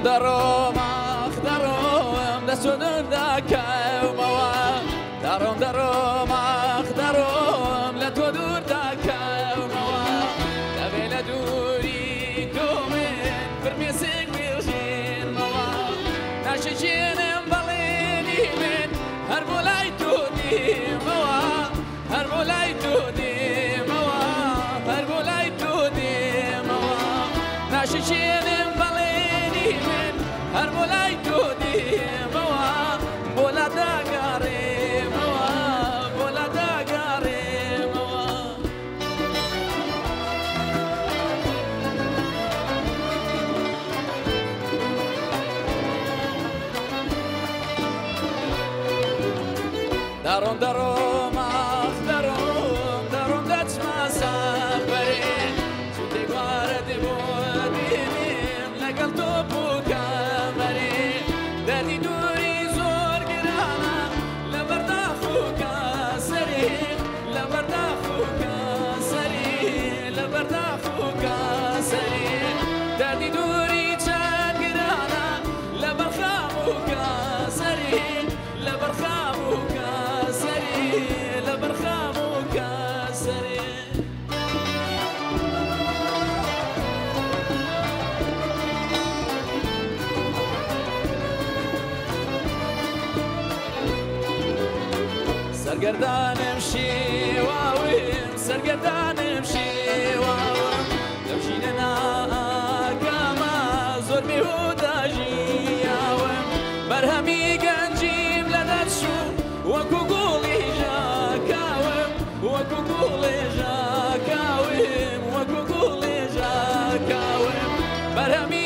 دەڕۆم دەڕۆم ئاخ دەڕۆم لە تۆ دوور دەکەومەوە دەڕۆم دەڕۆم ئاخ دەڕۆم لە تۆ دوور دەکەومەوە دەبێ لە دووری تۆ من فرمێسک بڕژێنمەوە ناشکێنم بەڵێنی من هەر بۆ لای تۆ دێمەوە هەر بۆ لای تۆ دێمەوە هەر بۆ لای تۆ دێمەوە ناشکێنم بەڵێنی من هەر بۆ لای تۆ دێمەوە بۆ لا دەگەڕێمەوە بۆ لا دەگەڕێمەوە. دەڕۆم دەڕۆم ئاخ دەڕۆم دەڕۆم دەچمە سەفەرێ جووتێک وارد بۆ دێنێم لەگەڵ تۆپ و کەمەرێ دەردی دووری زۆر گرانە لەبەر داخ و کەسەرێ لەبەر داخ و کەسەرێ لەبەر داخ و کەسەرێ دەردی دووری چەند گرانە لەبەر خام و کەسەرێ لەبەر خام و کەسەرێ لەبەر خام و کەسەرێ. سەرگەردانم شێواوم سەرگەردانم شێواوم لەو ژینە ناکامە زۆر بێهودا ژیاوم بەرهەمی گەنجیم لەدەست چوو وەکو گوڵی ژاکاوم وەکو گوڵێ ژاکاوم وەکو گوڵێ ژاکاوم بەرهەمی